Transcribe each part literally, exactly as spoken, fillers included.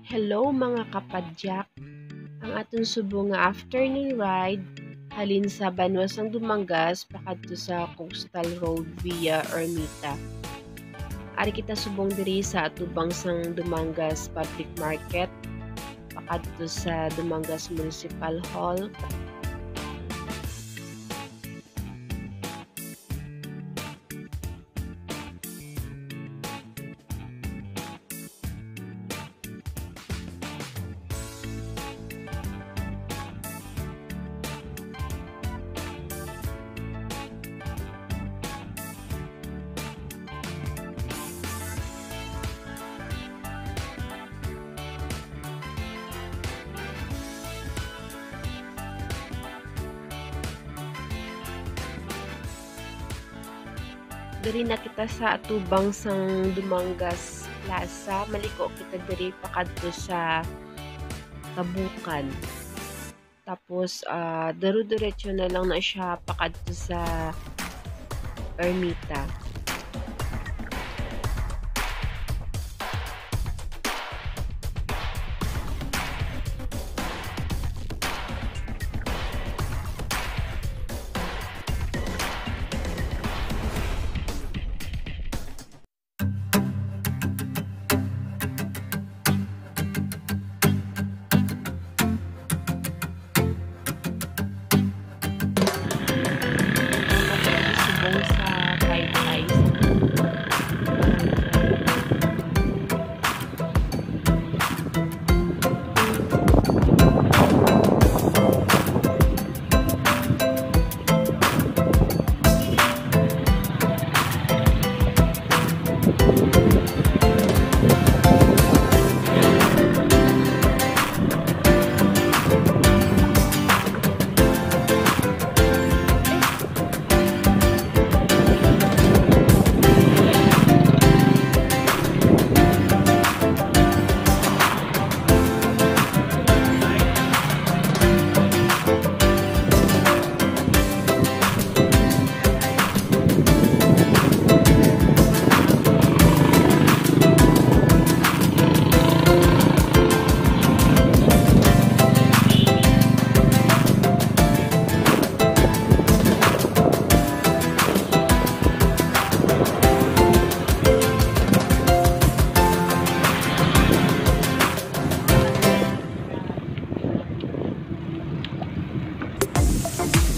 Hello, mga kapadyak! Ang aton subong nga afternoon ride halin sa banwa sang Dumangas pakadto sa Coastal Road via Ermita. Ari kita subong diri sa atubang sang Dumangas Public Market pakadto sa Dumangas Municipal Hall. Diri na kita sa atubang sang Dumangas Plaza. Maliko kita diri pakadto sa Tabukan. Tapos, ah, diro-diretso na lang na siya pakadto sa Ermita. Subong sa Taytay.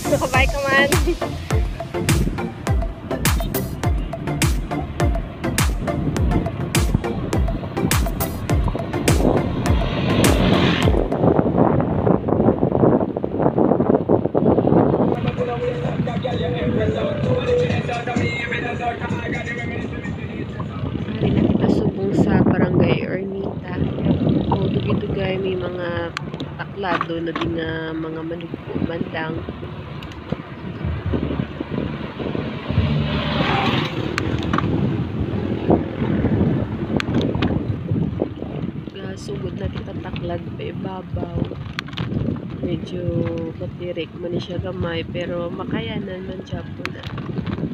Nakabay ka man. Ari na kita subong sa Barangay Ermita. O, dugay-dugay may mga taklado na di nga mga manugpo man lang. Gasugod na kita taklad pa ibabaw. Medyo matirik man ni siya gamay, pero makayanan man gyapon na.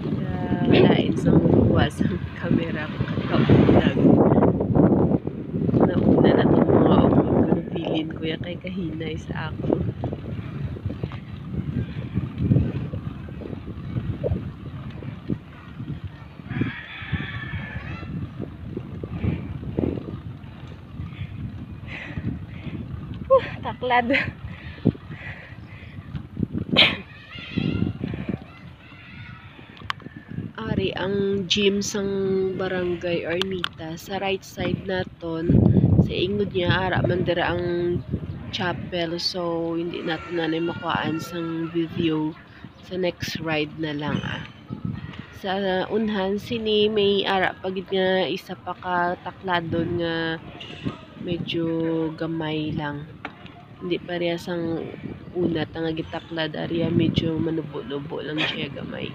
Kaya lain sa mukuha sa kamera, kakaulag. Nauna na tong mga umot, pero bilin ko ya kay kahinay sa ako. Uh, taklad. Ari ang gym sang Barangay Ermita. Sa right side naton, sa ingod niya, ara man dira ang chapel. So, hindi naton na makuhaan sang video. Sa next ride na lang, ah. Sa unhan, sini may ara pa gid nga isa pa ka takladon nga medyo gamay lang. Hindi pareha sang una ta nga gitaklad, ari ya medyo manubo-nubo lang siya gamay.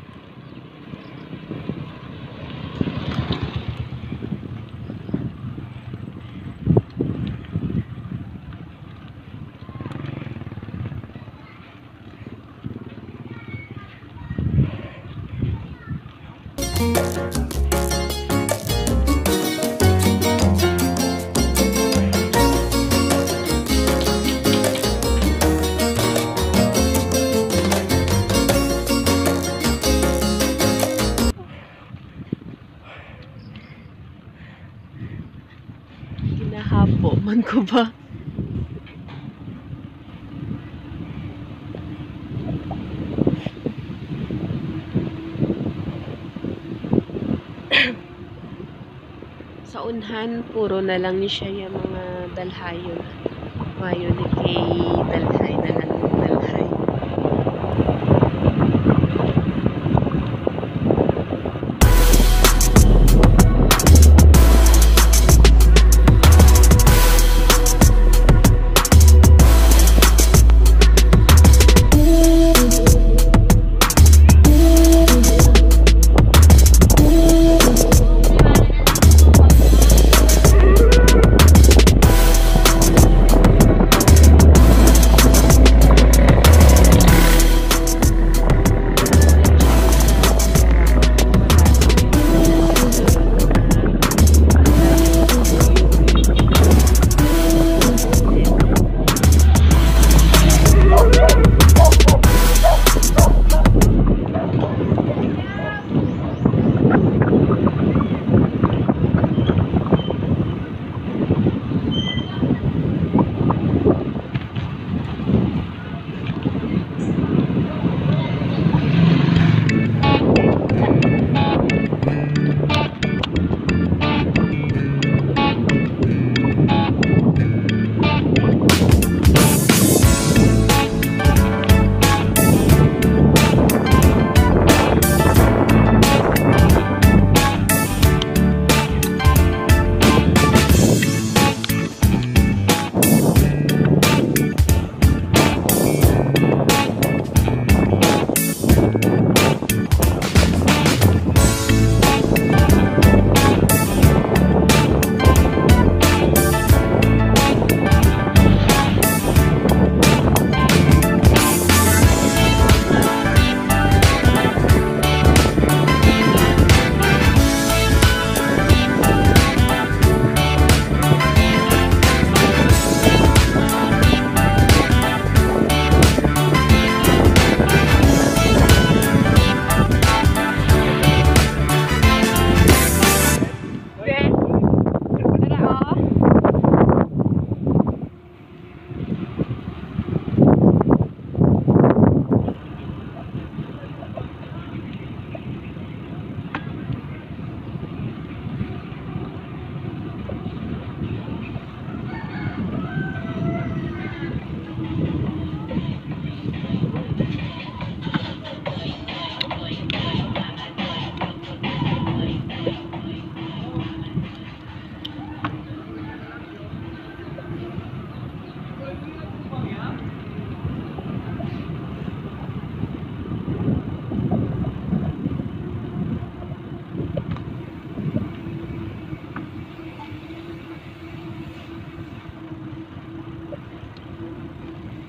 An ko ba? Sa unhan, puro na lang ni siya yung mga dalhayon. Mayo ni kay dalhay na lang yung dalhay.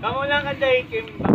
Kamo lang, Aday Kimba.